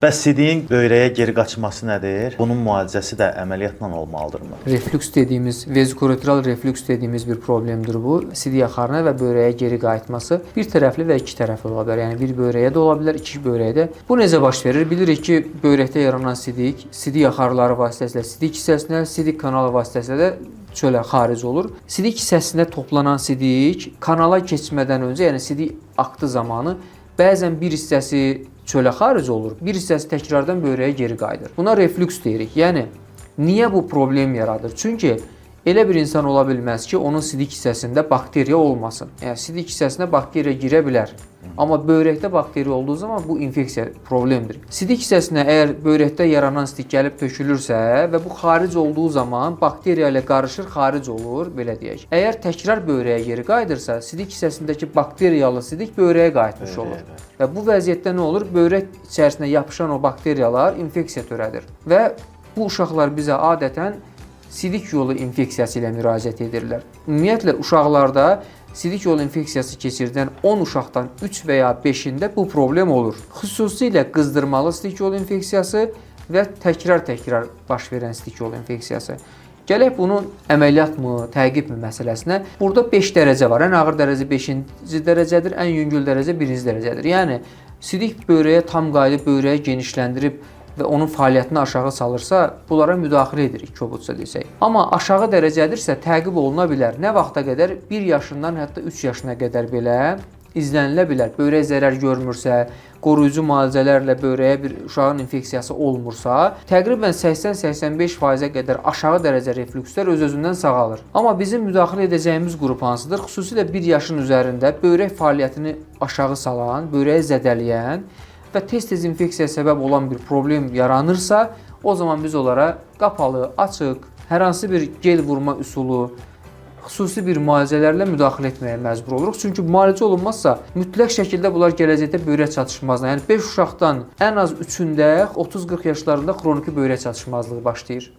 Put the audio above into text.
Bəs sidiyin böyrəyə geri qaçması nədir? Bunun müalicəsi də əməliyyatla olmalıdırmı? Reflüks dediyimiz, vezikureteral reflüks dediyimiz bir problemdir bu. Sidik axarına və böyrəyə geri qayıtması bir tərəfli və iki tərəfli ola bilər. Yəni bir böyrəyə də ola bilər, iki böyrəyə də. Bu necə baş verir? Bilirik ki, böyrəkdə yaranan sidik, sidik axarları vasitəsilə sidik hissəsinə, sidik kanalı vasitəsilə də çölə xaric olur. Sidik hissəsində toplanan sidik kanala keçmədən öncə, yəni sidik aktı zamanı bəzən bir hissəsi çölə xaric olur, bir hissəsi təkrardan böyrəyə geri qayıdır. Buna reflüks deyirik. Yəni niyə bu problem yaradır? Çünki elə bir insan ola bilməz ki, onun sidik hissəsində bakteriya olmasın. Yəni sidik hissəsinə bakteriya girə bilər. Amma böyrəkdə bakteriya olduğu zaman bu infeksiya problemdir. Sidik hissəsinə əgər böyrəkdə yaranan sidik gəlib tökülürsə və bu xaric olduğu zaman bakteriya ilə qarışır, xaric olur, belə deyək. Əgər təkrar böyrəyə geri qayıdırsa, sidik hissəsindəki bakteriyalı sidik böyrəyə qayıtmış olur. Və bu vəziyyətdə nə olur? Böyrək içərisinə yapışan o bakteriyalar infeksiya törədir. Və bu uşaqlar bizə adətən sidik yolu infeksiyası ilə müraciət edirlər. Ümumiyyətlə uşaqlarda sidik yolu infeksiyası keçirdən 10 uşaqdan 3 və ya 5-ində bu problem olur. Xüsusilə qızdırmalı sidik yolu infeksiyası və təkrar-təkrar baş verən sidik yolu infeksiyası. Gələk bunun əməliyyatmı, təqibmi məsələsinə. Burada 5 dərəcə var. Ən ağır dərəcə 5-ci dərəcədir, ən yüngül dərəcə 1-ci dərəcədir. Yəni sidik böyrəyə tam qayıdıb böyrəyi genişləndirib və onun fəaliyyətini aşağı salırsa, bunlara müdaxilə edirik, kobudca desək. Amma aşağı dərəcədirsə təqib oluna bilər. Nə vaxta qədər? 1 yaşından hətta 3 yaşına qədər belə izlənilə bilər. Böyrək zərər görmürsə, qoruyucu müalicələrlə böyrəyə bir uşağın infeksiyası olmursa, təqribən 80-85%-ə qədər aşağı dərəcə reflükslər öz-özündən sağalır. Amma bizim müdaxilə edəcəyimiz qrup hansıdır? Xüsusilə 1 yaşın üzərində böyrək fəaliyyətini aşağı salan, böyrəyi zədələyən və tez-tez infeksiyaya səbəb olan bir problem yaranırsa, o zaman biz onlara qapalı, açıq, hər hansı bir gel vurma üsulu, xüsusi bir müalicələrlə müdaxilə etməyə məcbur oluruq. Çünki müalicə olunmazsa mütləq şəkildə bunlar gələcəkdə böyrək çatışmazlığı, yəni 5 uşaqdan ən az 3-ündə 30-40 yaşlarında xroniki böyrək çatışmazlığı başlayır.